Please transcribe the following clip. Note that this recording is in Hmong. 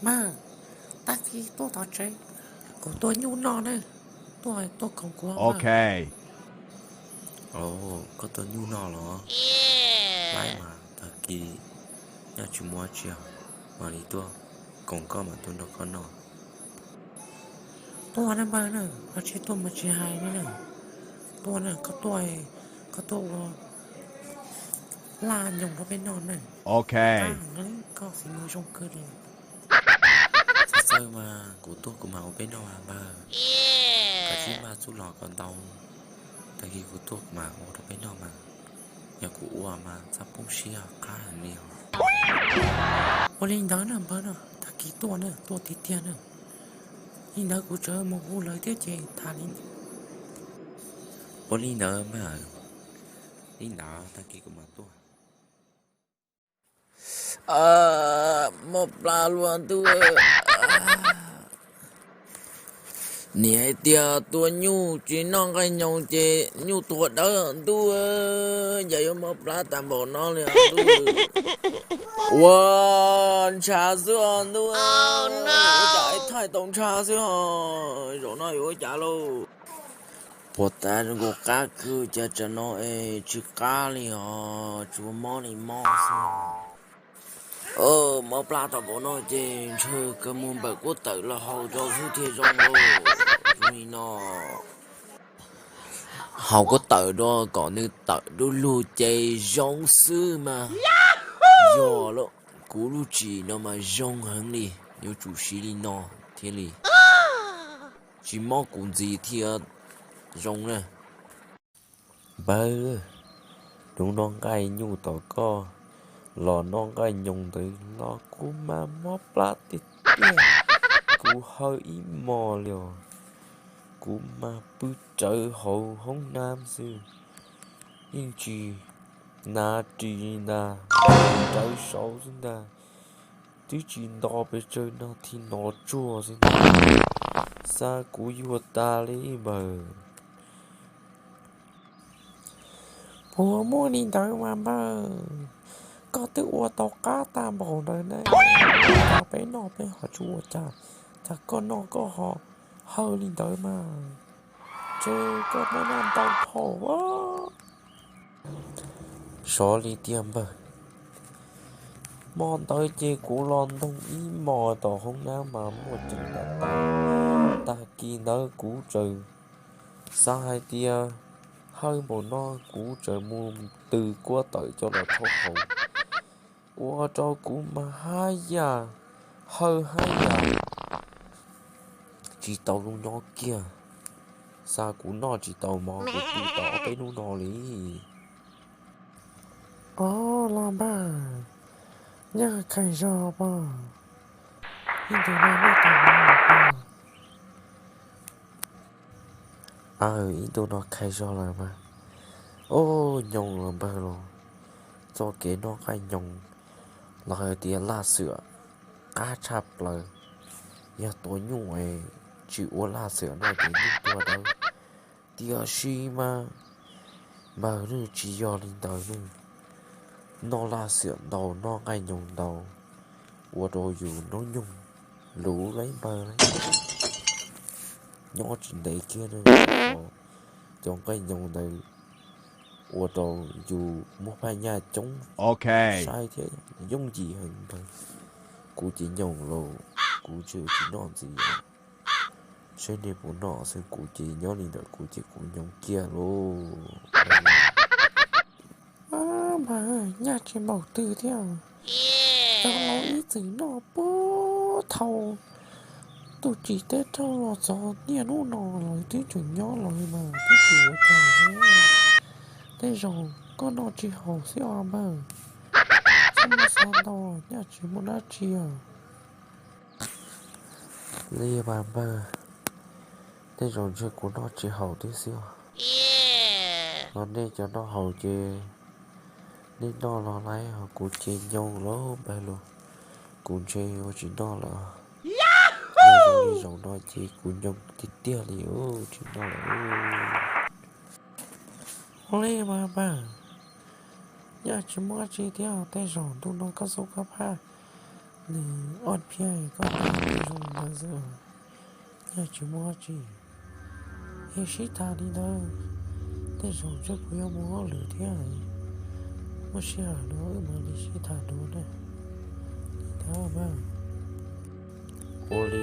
Npawg, tag kis tuaj tom tsev, kuv tua nyuj noj ne, tuaj tuaj koom kuv. Ok. Koj tua nyuj noj los? Laib mas tag kis nyob tsis muaj tsi, mam li tuaj koom koj mas tuaj nrog koj noj. Tuaj ne npawg na, ho tsis tuaj mas tsis hais li na. Tuaj na, koj tuaj, koj tuaj ua laj nyoos rau peb noj na. Ok. Koj txiv mus zoo kawg li. Txawj mas kuv tuaj kuv mam ua peb noj mas npawg. Koj tsis npaj txuj lom kom ntau, tag kis kuv tuaj kuv mam ua rau peb noj mas. Yog kuv ua mas txaj poob siab qab heev li os. Ua li ntawd na npawg na, tag kis tuaj na, tuaj tiag tiag na. Li ntawd kuv tseem mus hu lawv thiab ces tham li ntawd. Ua li ntawd mas, li ntawd tag kis kuv mam tuaj. Mob plab luaj ntuj. Niam hais tias tua nyuj tsis noj nqaij nyoos ces nyuj tuag dawb ntuj, cas yuav mob plab tag npaum no li ntuj. Ua ntshav xwb os ntuj, ua cas thaij tau ntshav xwb os, zaum no yuav ua cas lauj? Puag ta zoo nkaus qab kawg, cas tsam no es tsis qab li os, tsuas mob li mob xwb. Mob plab tau npaum no ces ntshe kawg mus npawm kuab tawm los haus rau xwb thiaj zoo lauj. Zoo li no, haus kuab tawm rau kom nws tawm du lug ces zoo xwb mas. Yog lawm, kuv lub tsim no mas zoo heev li, yuav tsum siv li no thiaj li tsis mob kuv ntxiv thiab zoo na. Npawg, hnub no nqaij nyuj tom koj los noj nqaij nyoos ntawd los kuv mas mob plab tiag tiag, kuv hawj ib hmos li os. Kuv mas pw rawv hauv hoob nab xwb, yeej tsis hnav ris li ntag, rawv saud xwb ntag, twb tsis nto pes tsawg no thiaj nto tsuag xwb ntag. Xa kuv yuag tas li npawg. Puas muaj li ntawd mas npawg, koj twb ua tau qab tag npaum ntawd ne, peb noj peb ho tsis ua cas, cas koj noj koj ho hawj li ntawd mas, ntshe koj muab noj ntau dhau. Xyov li tiag npawg, hmo ntawd ces kuv los ntoog ib hmos tom hoob nab mas muaj ceem ntau. Tag kis ntawd kuv txawm xav hais tias hawj npaum no kuv txawm mus tws kuab tawm coj los rhaub haus, ua rau kuv mas haj yam hawj haj yam tsis tau lub nyob kiag. Xa kuv noj tsis tau mov kuv pw tau ob peb hnub no li. Os, los npawg, nyaj khais zog pog, ib ntus no noj tau mov pog? Aw, ib ntus no khais zog lawm mas. Ub, nyoos los npawg los, txoj kev noj nqaij nyoos los hais tias laj xwm qab tshaj plaws. Yog tua nyuj es tsis ua laj xwm no ces nyuj tuag dawb. Tiam sis mas npawg nws tsis yog li ntawd nws, noj laj xwm ntau noj nqaij nyoos ntau ua rau yus hnub nyoog luv laib npawg laib, nyob tsis ntev kiag nws cov nqaij nyoos ntawd ua rau yus muaj phaj nyaj coob, saib thiab yooj yim heev npawg. Kuv ces nyoos los kuv tseem tsis noj ntxiv, saib nej puas noj xwb, kuv ces nyob li ntawm kuv ces kuv nyoos kiag lauj. Npawg, nyaj tsis npaum twg thiab, cov laus ib txwm noj puag thaum tus tsis teb raug los txog niaj hnub no los twb tseem nyob los mas twb tsis ua cas thiab. Tej zaum koj noj tsis haum xwb os npawg, txhob muab xav ntau, nyaj tsis muaj dab tsi os. Li mas npawg, tej zaum ntshe kuv noj tsis haum thiab xwb os. Ho nej cov noj haum ces nej noj los laib, ho kuv ces nyoos lauj npawg lauj, kuv ntshe ua tsis noj lawm. Noj zoo li zaum no ces kuv nyoos tiag tiag li, tsis noj lawm. Ua li mas npawg, nyaj tsis muaj dab tsi thiab, tej zaum ntu no koj xub koj phaj, Nws ob phiaj koj ua zoo li ntawd xwb, yog tsis muaj dab tsi, yog sib tham li ntawd, tej zaum tseem puas yuav mus hauj lwm thiab. Muaj sij hawm no wb mam li sib tham dua na. Li ntawd mas, ua li